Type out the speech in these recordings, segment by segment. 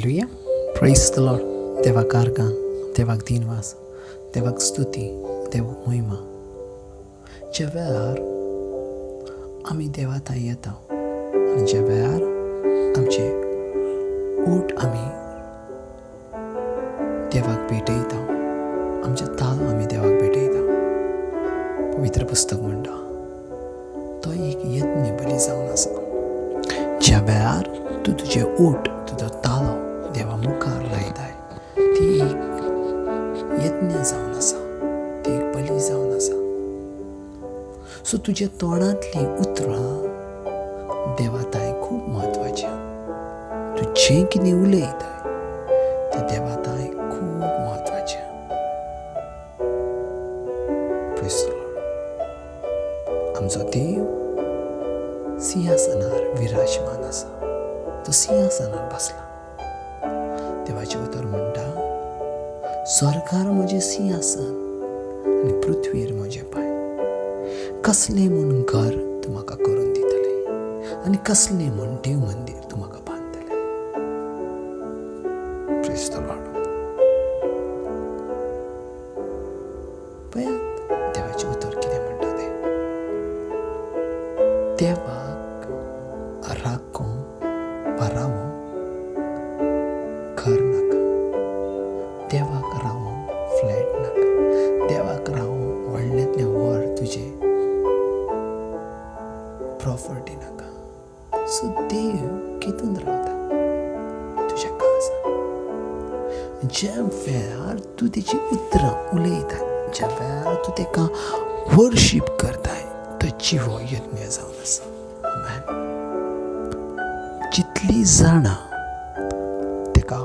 Hallelujah, praise the Lord. देवाक आर्गां, देवाक दिनवास, देवाक स्तुती, देवाक महिमा. ज्या वेळार आमी देवा थंय येता आनी ज्या वेळार आमचे ओट आमी देवाक भेटयता, आमचे ताल आमी देवाक भेटयता, पवित्र पुस्तक म्हणटा तो एक यत्न बली जावन आसा. ज्या वेळार तूं तुजे ओट, तुजो तालो देवा मुखार लायताय, ती एक यत्न जावन आसा, ती एक बली जावन आसा. सो तुज्या तोंडांतलीं उतरां देवा ताय खूब म्हत्वाचीं. तूं जें कितें उलयताय तें देवा ताय खूब म्हत्वाचें. Praise the Lord. आमचो देव सिंहासनार विराजमान आसा, तो सिंहासनार बसला. देवाचें उतर म्हणटा, स्वर्गार म्हजें सिंहासन आनी पृथ्वीर म्हजें पांय. कसलें म्हूण घर तूं म्हाका करून दितलें आनी कसलें म्हूण देव मंदीर तूं म्हाका बांदतलें. Praise the Lord. पळयात देवाचें उतर कितें म्हणटा तें. देवाक राखो वा रावो घर नाका, देवाक रावो फ्लॅट नाका, देवाक रावो व्हडल्यांतलें व्हड तुजें प्रॉपर्टी नाका. सो देव कितून रावता? तुज्या काळजान. ज्या वेळार तूं तेची उतरां उलयता, ज्या वेळार तूं तेका वर्शीप करताय, तो जिवो यत्न जावन आसा. आमेन. जितलीं जाणां तेका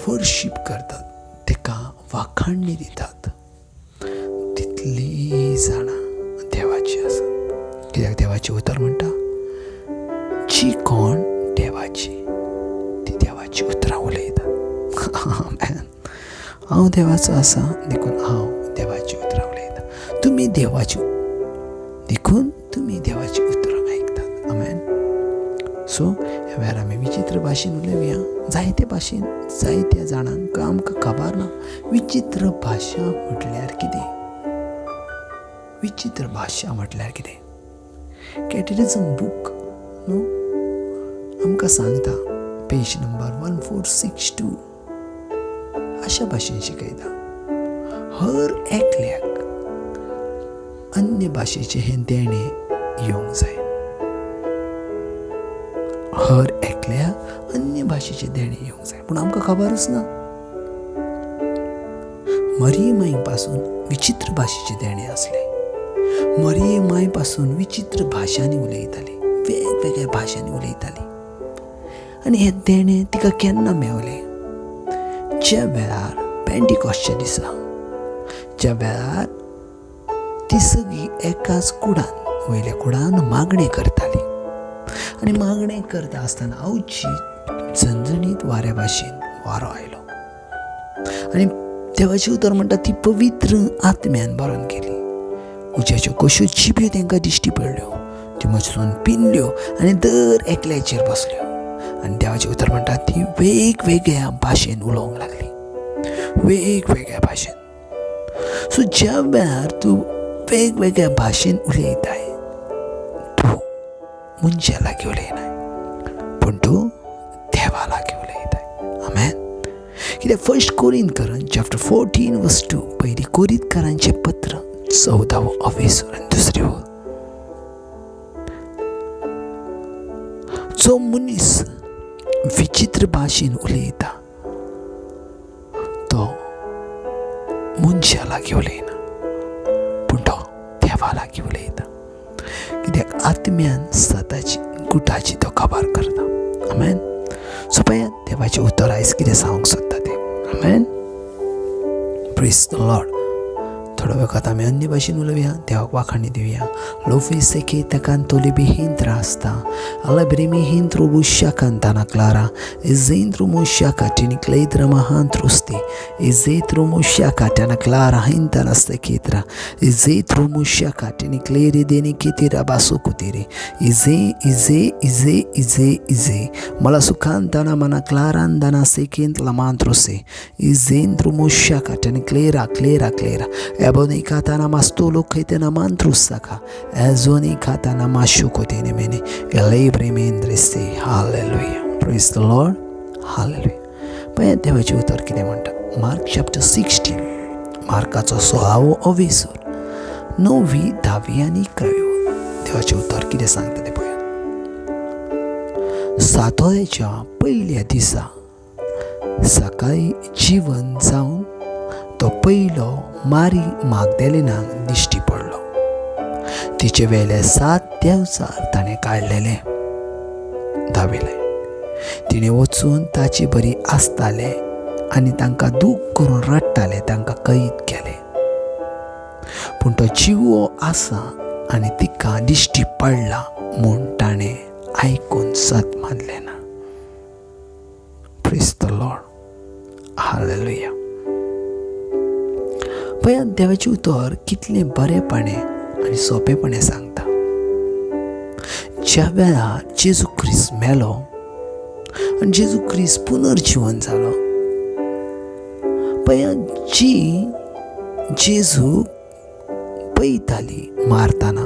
वर्शीप करतात, तेका वाखाणणी दितात, तितलीं जाणां देवाची आसात. कित्याक देवाचें उतर म्हणटा, जी कोण देवाची ती देवाची उतरां उलयतात. आमेन. हांव देवाचो आसा देखून हांव देवाची उतरां उलयतां. तुमी देवाची देखून तुमी देवाची उतरां आयकतात. आमेन. सो ह्या वेळार आमी विचित्र भाशेन उलोवया, जायते भाशेन, जायत्या जाणांक आमकां खबर ना विचित्र भाशा म्हटल्यार कितें. विचित्र भाशा म्हटल्यार कितें? कॅटेरिजम बूक न्हू आमकां सांगता, पेज नंबर 1462, अशा भाशेन शिकयता, हर एकल्याक अन्य भाशेचें हें देणें येवंक जाय. हर एकल्याक अन्य भाशेचें देणें येवंक जाय. पूण आमकां खबरूच ना. मरिये माई पासून विचित्र भाशेचें देणें आसलें. मरिये माय पासून विचित्र भाशांनी उलयताली, वेगवेगळ्या भाशांनी उलयताली. आनी हें देणें तिका केन्ना मेवलें? ज्या वेळार पेंटिकॉसच्या दिसा, ज्या वेळार ती सगळीं एकाच कुडान, वयल्या कुडान मागणें करताली. आनी मागणें करता आसतना आवची झणझणीत वाऱ्या भाशेन वारो आयलो आनी देवाचें उतर म्हणटा ती पवित्र आत्म्यान भरून गेली. उज्याच्यो कश्यो जिब्यो तांकां दिश्टी पडल्यो, त्यो मजसून पिनल्यो आनी दर एकल्याचेर बसल्यो. आनी देवाचें उतर म्हणटा ती वेगवेगळ्या भाशेन उलोवंक लागली, वेगवेगळ्या भाशेन. सो ज्या वेळार तूं वेगवेगळ्या भाशेन उलयताय, तूं मनशा लागीं उलयनाय, पूण तूं देवा लागीं उलयताय. आमेन. कित्याक फर्स्ट कोरिंतकरां चॅप्टर 14 वर्स 2, पयली कोरिंतकरांचें पत्र 14वो अवेसूर आनी दुसरी ओळ, जो मनीस विचित्र भाशेन उलयता तो मनशा लागीं उलयना, पूण तो देवा लागीं उलयता. कित्याक आत्म्यान सताची गुटाची तो खबर करता. आमेन. सो पळयात देवाचें उतर आयज कितें सांगूंक सोदता तें. आमेन. Praise the Lord. थोडो वखत आमी अन्य भाशेन उलोवया, देवाक वाखाणी दिवया. लोफी सेके तकांतोली बिहिंत्रा आसता अलब्रिमी हिंत्रो बुशाकांताना क्लारा इजेंद्रो मुशाका टिनिक्लेद्रा महांत्रुस्ती इजेत्रो मुशाका टना क्लारा हिंताना सेकेत्रा इजेत्रो मुशाका टिनिक्लेरी देनी कितीरा बासुकुतिरी इजे इजे इजे इजे इजे मला सुखांताना मना क्लारांदाना सेकेंतला मांत्रुसे इजेंद्रो मुशाका टिनिक्लेरा क्लेरा क्लेरा एबोनी खाताना मास्तोलो खैतना मांत्रुसाका एजोनी खाताना माशुकोतेने मेने एलेब्रेमेंद्रिसे. Hallelujah. Praise the Lord. Hallelujah. पळयात देवाचें उतर कितें म्हणटा. मार्क चॅप्टर 16, मार्काचो 16वो अवेसर, 9वी 10वी आनी 11वी. देवाचें उतर कितें सांगता तें पळयात. सातोळ्याच्या पयल्या दिसा सकाळी जिवन जावन तो पयलो मारी मागदेलिनाक दिश्टी पडलो. तिचे वेले 7 देवचार ताणें काडलेले. धाविले तिणें वचून ताची बरी आसताले आनी तांकां दूख करून रडटाले, तांकां कैद केले. पूण तो जिवो आसा आनी तिका दिश्टी पडला म्हूण ताणें आयकून सत मानलें ना. Praise the Lord. Hallelujah. पळयात देवाचें उतर कितलें बरेंपणे आनी सोंपेपणे सांगता. ज्या वेळार जेजू क्रिस्त मेलो आनी जेजू क्रिस्त पुनर्जिवन जालो, पळयात जी जेजूक पळयताली मारतना,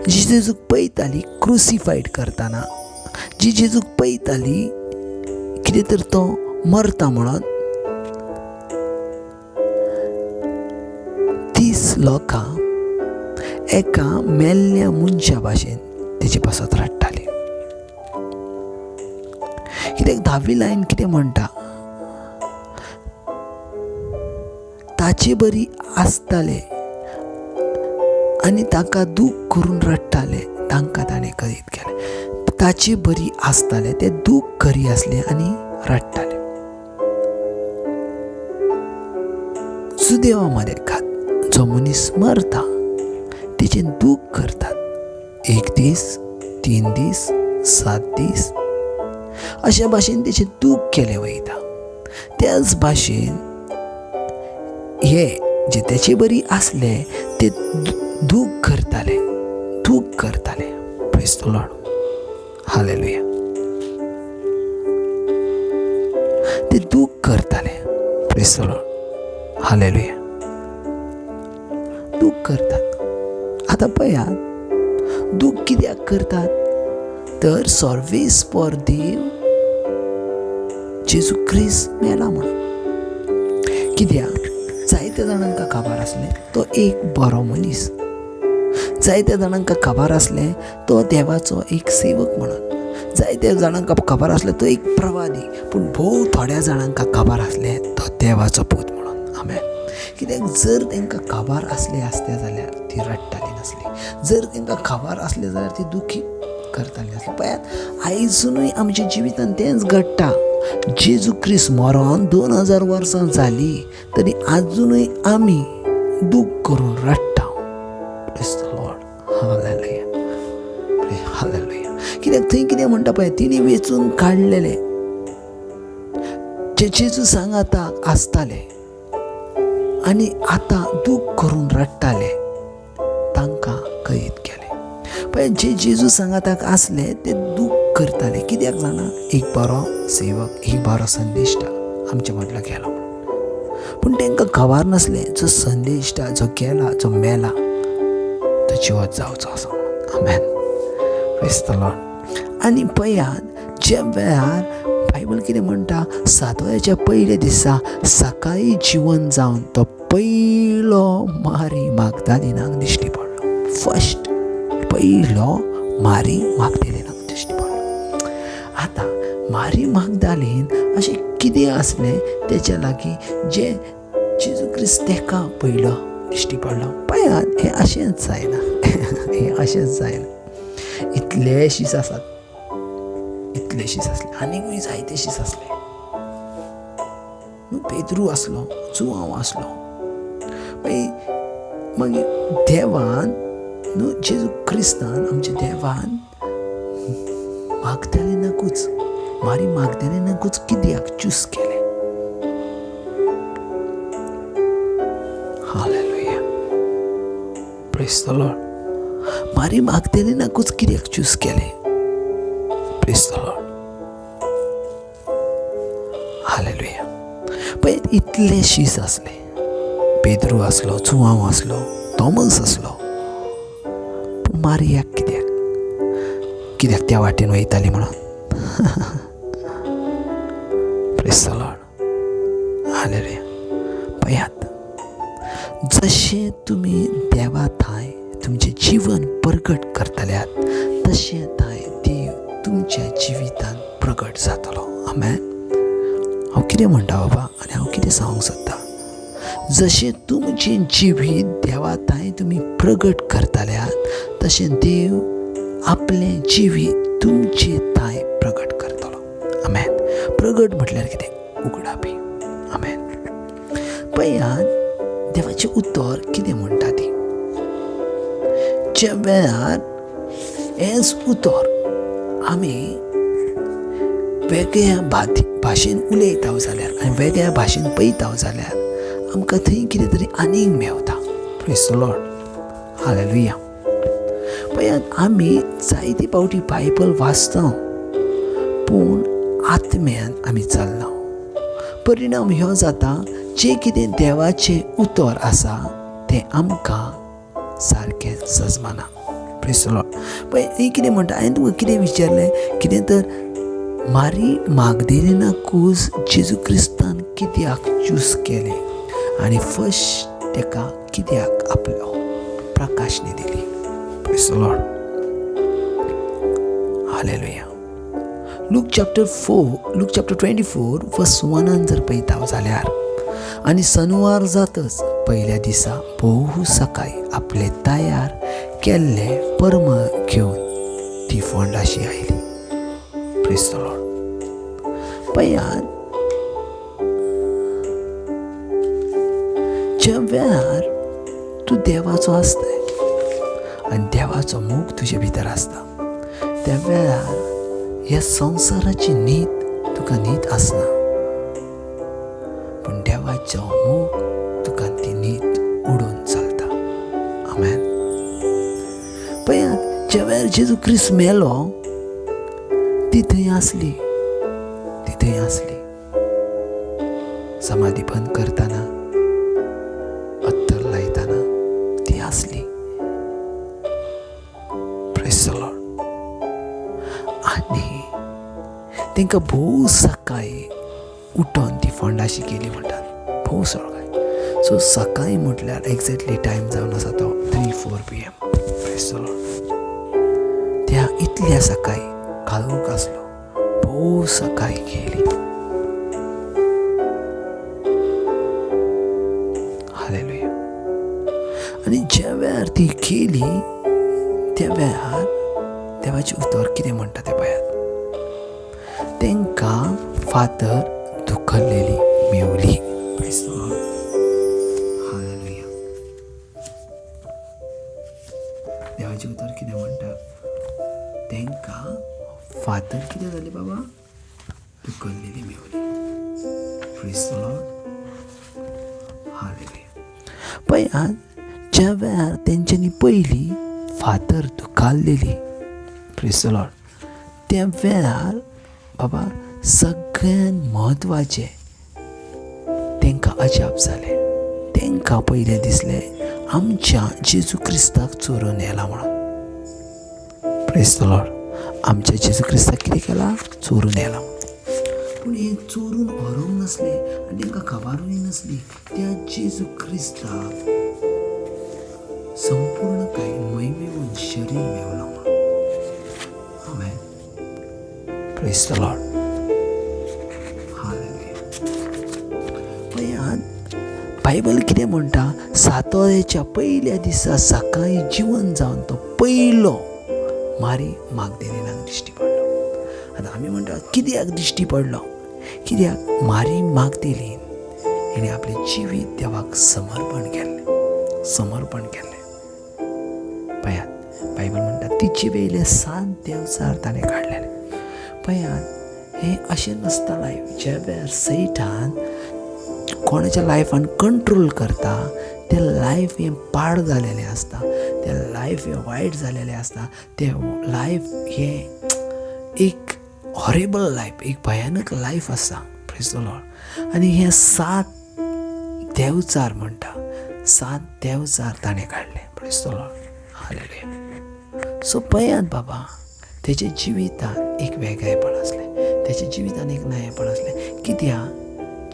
जी जेजूक पळयताली क्रुसिफायड करतना, जी जेजूक पळयताली कितें तर तो मरता म्हणून, 30 लोकां एका मेल्ल्या मनशा भाशेन तेजे पासत रडटाली. कित्याक 10वी लायन कितें म्हणटा, ताचे बरी आसताले आनी ताका दूख करून रडटाले, तांकां ताणें कैद केलें. ताचे बरी आसताले, ते दूख करी आसले आनी रडटाले. जुदेवा मदें खात जो मनीस मरता तेचें दूख करतात. 1 दीस, 3 दीस, 7 दीस अशा भाशेन तेचें दूख केलें वयता. त्याच भाशेन हे जे तेचे बरी आसले ते दूख करताले, दूख करताले. Praise the Lord. Hallelujah. ते दूख करताले. Praise the Lord. Hallelujah. दूख करतात. आतां पळयात दूख कित्याक करतात तर सर्वेस फॉर देव जेजू क्रिस्त मेला म्हणून. कित्याक जायत्या जाणांक खबर आसलें तो एक बरो मनीस, जायत्या जाणांक खबर आसलें तो देवाचो एक सेवक म्हणून, जायत्या जाणांक खबर आसलें तो एक प्रवादी, पूण भोव थोड्या जाणांक खबर आसलें तो देवाचो पूत म्हणून. आमेन. कित्याक जर तांकां खबर आसलें आसतें जाल्यार ती रडटाली नासली, जर तांकां खबर आसलें जाल्यार ती दुखी करताली आसली. पळयात आयजुनूय आमच्या जिवितान तेंच घडटा. जेजू क्रिस्त मरोन 2000 वर्सां जाली तरी आजुनूय आमी दूख करून रडटा. Praise the Lord. Hallelujah. Hallelujah. कित्याक थंय कितें म्हणटा पळय, तिणें वेंचून काडलेले जे जेजू सांगाता आसताले आनी आतां दूख करून रडटाले, तांकां कैद केले. पळय जे जेजू सांगाताक आसले ते दूख करताले. कित्याक जाणा, एक बरो सेवक, एक बरो संदेश्टा आमच्या मदलो गेलो म्हणून. पूण तांकां खबर नासलें जो संदेश्टा जो गेला, जो मेला, तो जिवत जावचो आसा म्हणून. आमेन. Praise the Lord. आनी पळयात ज्या वेळार बायबल कितें म्हणटा, सातव्याच्या पयल्या दिसा सकाळी जिवन जावन तो पयलो मारी मागदालिनाक दिश्टी पडलो. फर्स्ट पयलो मारी मागदालिनाक दिश्टी पडलो. आतां मारी मागदालीन अशें कितें आसलें तेच्या लागीं जें जेजू क्रिस्त तेका पयलो दिश्टी पडलो. पळयात हें अशेंच जायना, हें अशेंच जायना. इतले शीस आसात, इतले शीस आसले, आनीकूय जायते शीस आसले. पेद्रू आसलो, जुआंव आसलो, मागीर मागीर देवान न्हू जेजू क्रिस्तान आमच्या देवान मागतालेनाकूच, मारी मागतालेनाकूच कित्याक चूज केलें? Hallelujah, praise the Lord. मारी मागतालेनाकूच कित्याक चूज केलें? Praise the Lord, hallelujah. पळय इतले शीस आसले, पेद्रू आसलो, जुआंव आसलो, थॉमस आसलो, पूण मारियाक कित्याक कित्याक त्या वाटेन वयताली म्हणून? Praise the Lord, hallelujah. पळयात, जशें तुमी देवा थांय तुमचें जिवन प्रगट करतल्यात तशें थांय देव तुमच्या जिवितान प्रगट जातलो. आमेन. हांव कितें म्हणटा बाबा आनी हांव कितें सांगूंक सोदता, जशें तुमचें जिवीत देवा थांय तुमी प्रगट करतल्यात तशें देव आपलें जिवीत तुमचे थांय प्रगट करतलो. आमेन. प्रगट म्हटल्यार कितें? उगडापी. आमेन. पळयात देवाचें उतर कितें म्हणटा ती, ज्या वेळार हेंच उतर आमी वेगळ्या भाशेन उलयता जाल्यार आनी वेगळ्या भाशेन पळयता जाल्यार आमकां थंय कितें तरी आनीक मेवता. Praise the Lord, hallelujah. पळयात आमी जायते फावटी बायबल वाचता पूण आत्म्यान आमी चलना. परिणाम ह्यो जाता, जें कितें देवाचें उतर आसा तें आमकां सारकें सजमाना. Praise the Lord. पळय ही कितें म्हणटा, हांवें तुका कितें विचारलें, कितें तर मारी मागदेलिनाकूच जेजू क्रिस्तान कित्याक चूज केलें आनी फर्स्ट ताका कित्याक आपलो प्रकाशनी दिली? Praise the Lord, hallelujah. Luke chapter 4, Luke chapter 24 verse 1 जर पळयता जाल्यार, आनी सनवार जातच पयल्या दिसा भोव सकाळी आपले तयार केल्ले परम घेवन ती फोंडाशी आयली. Praise the Lord. पळयात ज्या वेळार तूं देवाचो आसताय आनी देवाचो मोग तुजे भितर आसता त्या वेळार ह्या संवसाराची न्हीद तुका न्हीद आसना, पूण देवाचो मोग तुका ती न्हीद उडोवन चलता. आमेन. पळयात ज्या वेळार जेजू क्रिस्त मेलो ती थंय आसली, ती थंय आसली. समाधी बंद करतना, अत्तर लायतना ती आसली. Praise the Lord. आनी तांकां भोव सकाळी उठोन ती फोंडाशी केली म्हणटात, भोव सकाळी. सो सकाळी म्हटल्यार एक्झॅक्टली टायम जावन आसा तो 3-4 PM. Praise the Lord. त्या इतल्या सकाळी काळोख आसलो, भोव सकाळी गेली. हालेलुया. आनी ज्या वेळार ती गेली त्या वेळार देवाचें उतर कितें म्हणटा तें पळयात, तांकां फातर दुखल्लेली मेवली. Praise the Lord, hallelujah. देवाचें उतर कितें म्हणटा, तांकां फातर कितें जाली बाबा, दुखल्लेली मेवली. Praise the Lord, hallelujah. पळयात ज्या वेळार तेंच्यांनी पयली फातर दुखाल्लेली, प्रेज the Lord, त्या वेळार बाबा सगळ्यान म्हत्वाचें तांकां अजाप जालें. तांकां पयलें दिसलें आमच्या जेजू क्रिस्ताक चोरून येला म्हणून. Praise the Lord. आमच्या जेजू क्रिस्ताक कितें केला, चोरून येला. पूण हें चोरून व्हरूंक नासलें आनी तांकां खबरूय नासली त्या जेजू क्रिस्ताक संपूर्ण काय महिमेवन शरीर मेवलां म्हणून. आमेन. Praise the Lord, hallelujah. पळयात बायबल कितें म्हणटा, सातोळ्याच्या पयल्या दिसा सकाळी जिवन जावन तो पयलो मारी मागदेलिनाक दिश्टी पडलो. आतां आमी म्हणटा कित्याक दिश्टी पडलो, कित्याक मारी मागदेलीन हेणें आपलें जिवीत देवाक समर्पण केल्लें. समर्पण केलें. पळयात, बायबल म्हणटा तिचे वयले 7 देवचार ताणें काडलेले. पळयात, हें अशें नासता लायफ. ज्या वेळार सैतान कोणाच्या लायफान कंट्रोल करता तें लायफ हें पाड जालेलें आसता, तें लायफ हें वायट जालेलें आसता, तें लायफ हें एक हॉरेबल लायफ, एक भयानक लायफ आसा. Praise the Lord. आनी हें 7 देवचार म्हणटा, 7 देवचार ताणें काडले. Praise the Lord. Hallelujah. So पळयात बाबा, तेच्या जिवितांत एक वेगळेपण आसलें, तेच्या जिवितांत एक नयेपण आसलें. कित्याक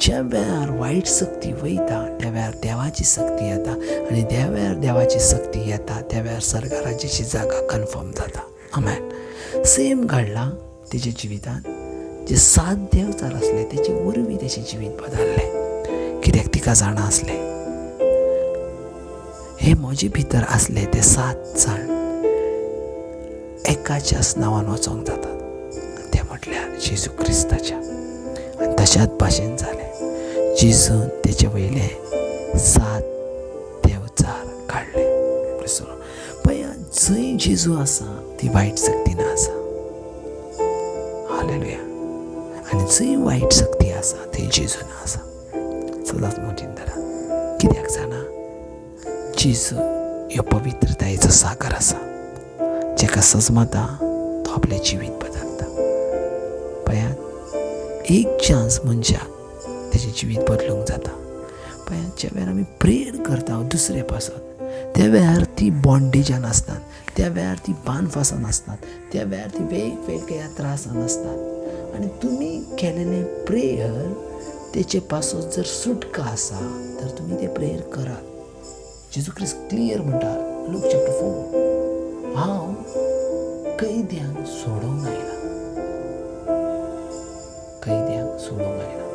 ज्या वेळार वायट सक्ती वयता त्या वेळार देवाची सक्ती येता, आनी त्या वेळार देवाची सक्ती येता त्या वेळार सर्गाराज्याची जागा कन्फर्म जाता. आमेन. सेम घडलां तेच्या जिवितांत. जे 7 देवचार आसले तेचे वरवीं तेचें जिवीत बदल्लें. कित्याक तिका जाणा आसलें हे म्हजे भितर आसले ते 7 जाण एकाच्याच नांवान वचोंक जातात, ते म्हटल्यार जेजू क्रिस्ताच्या. आनी तशाच भाशेन जालें, जेजून तेचे वयले 7 देवचार काडले. पळया, जंय जेजू आसा ती वायट सक्ती ना आसा. हालेलुया. आनी जंय वायट सक्ती आसा थंय जेजू ना आसा. सदांच मोटीन धरा. कित्याक जाणा, जेजू ह्यो पवित्रतायेचो सागर आसा, जेका सजमता तो आपलें जिवीत बदलता. पळयात, एक चान्स मनशाक तेजें जिवीत बदलूंक जाता. पळयात, ज्या वेळार आमी प्रेयर करता दुसरे पासत त्या वेळार ती बॉन्डेजान आसतात, त्या वेळार ती बांदफासान आसतात, त्या वेळार ती वेगवेगळ्या त्रासान आसतात. आनी तुमी केलेलें प्रेयर तेचे पासत जर सुटका आसा तर तुमी तें प्रेयर करात. जेजू क्रिस्त क्लियर म्हणटा, लूक चॅप्टर 4, हांव कैद्यांक सोडोवंक आयला, कैद्यांक सोडोवंक आयला.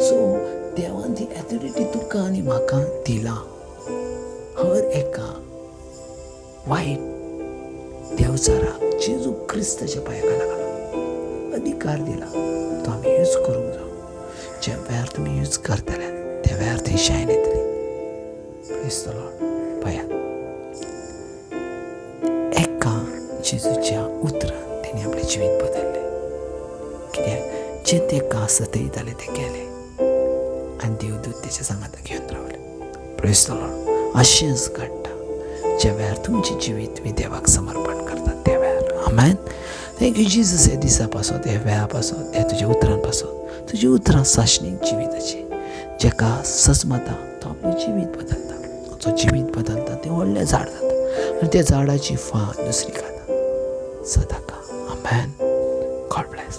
सो देवान ती एथॉरिटी तुका आनी म्हाका दिला. हर एका वायट देवचाराक जेजू क्रिस्ताच्या पांया खाला घाला अधिकार दिला, तो आमी यूज करूंक जावो. ज्या वेळार तुमी यूज करतले त्या वेळार थंय शायन येतली. Praise the Lord. पळयात, एका जेजूच्या उतरान तेणी आपलें जिवीत बदल्लें. कित्याक जें तेका सतयतालें तें केलें आनी देवदूत तेच्या सांगाता घेवन रावले. Praise the Lord. अशेंच घडटा ज्या वेळार तुमचें जिवीत तुमी देवाक समर्पण करतात त्या वेळार. आमेन. Thank you Jesus. ह्या दिसा पासत, ह्या वेळा पासत, ह्या तुज्या उतरां पासत, तुजी उतरां साशणीक जिविताची, जेका सजमता तो आपलें जिवीत बदलता. जो जिवीत बदलता तें व्हडलें झाड जाता आनी त्या झाडाची फां दुसरी खाता सदांका. आमेन. God bless.